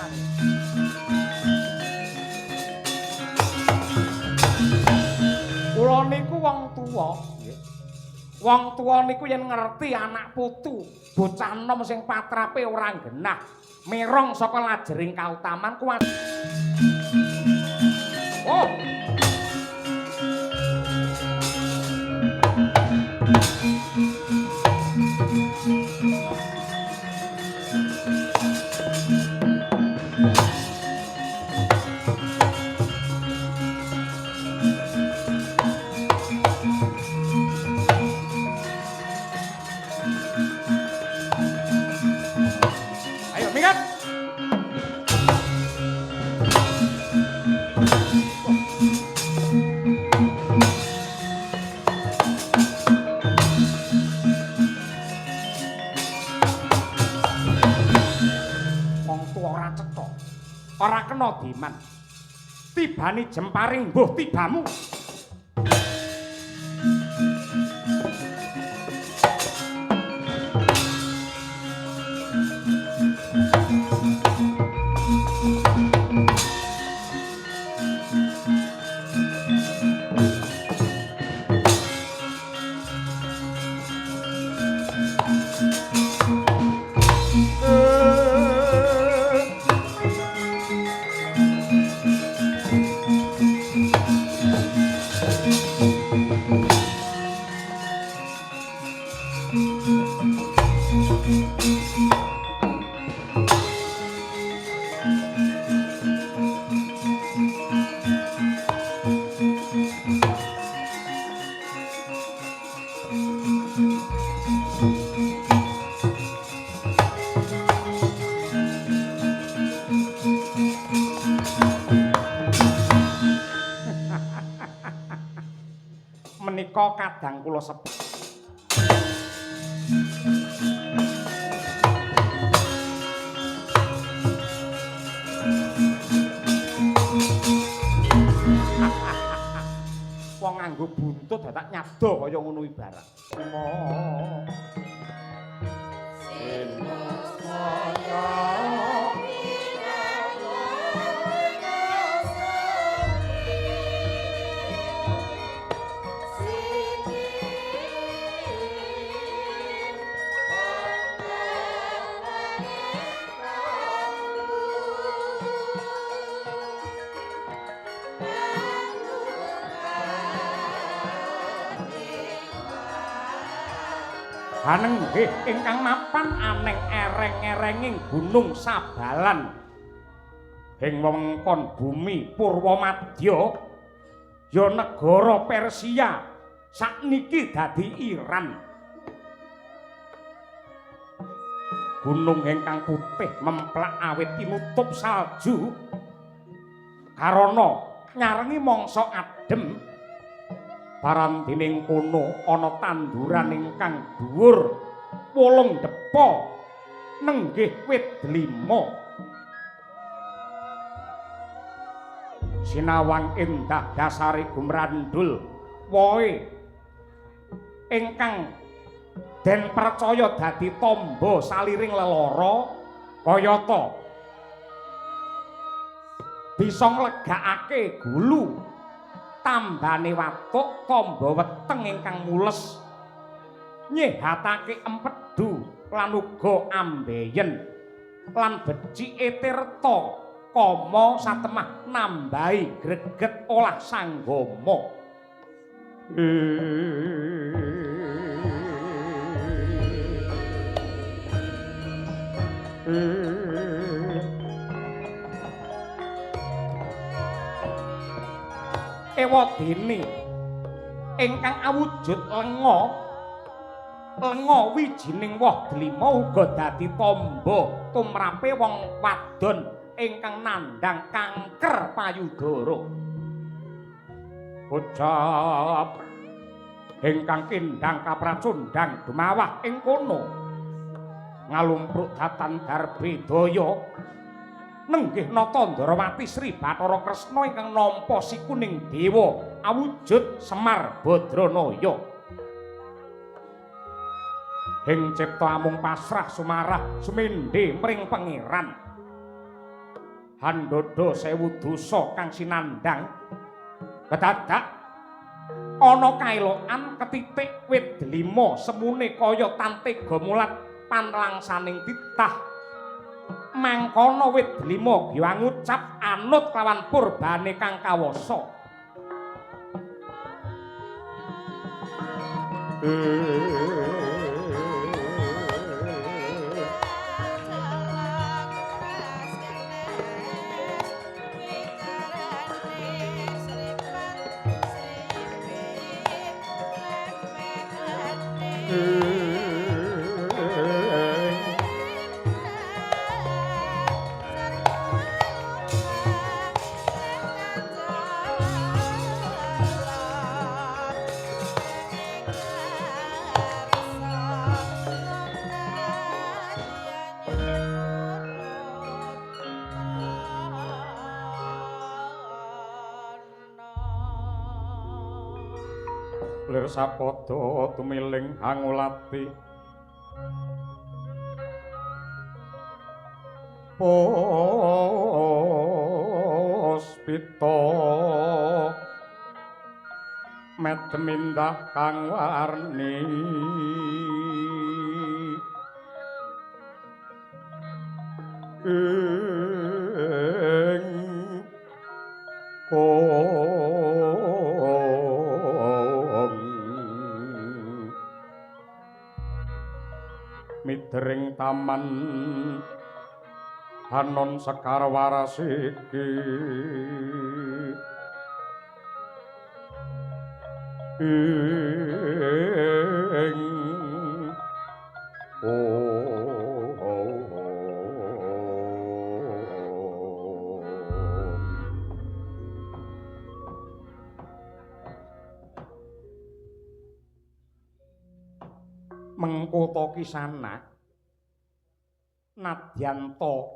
rasane. Kula niku wong tuwa, nggih. Wong tuwa niku yen ngerti anak putu, bocah enom sing patrape ora genah, merong saka lajering kautaman kuat. Oh. Ayo minggat. Wong tuwa ora cetha. Ora kena diman. Tibani jemparing mbuh tibamu. Menika kadang kula sebut. Wong nganggo buntut dadak nyabdo kaya ngono ibarat. Hanenggih ingkang mapan aneng ereng-erenging gunung Sabalan. Ing wewengkon bumi Purwamadya ya negara Persia sakniki dadi Iran. Gunung ingkang putih memplak awit tinutup salju karana nyarengi mangsa adem. Parandining kono ana tanduran ingkang dhuwur 8 depa nenggih wit delima. Sinawang endah dasare gumrandul wohe ingkang den percaya dadi tamba saliring lelara kayata bisa nglegakake gulu, tambane watuk, tamba weteng ingkang mules, nyehatake empedu lan uga ambeien lan becike tirta kama satemah nambahi greget olah sanggama. Ewadene ingkang awujud lenga lenga wijining woh delima uga dadi tamba tumrape wong wadon ingkang nandhang kanker payudara. Ucap ingkang kindang kapracundhang dumawah ing kono ngalumpruk datan darbedaya nenggih Nata Ndarawati Sri Bathara Kresna ingkang nampa sikuning dewa awujud Semar Badranaya. Ing cipta amung pasrah sumarah sumendhe mring pangeran. Handada sewu dosa kang sinandhang. Kedadak ana kaelokan ketitik wit delima semune kaya tantega mulat panlangsaning titah. Mangkono wit delima giwa ngucap anut kelawan purbane kang kawasa. Lir sapada tumiling angulati puspita medmindah kang warni ing midering taman hanon sekar waras iki ing mengko to kisana nadyan to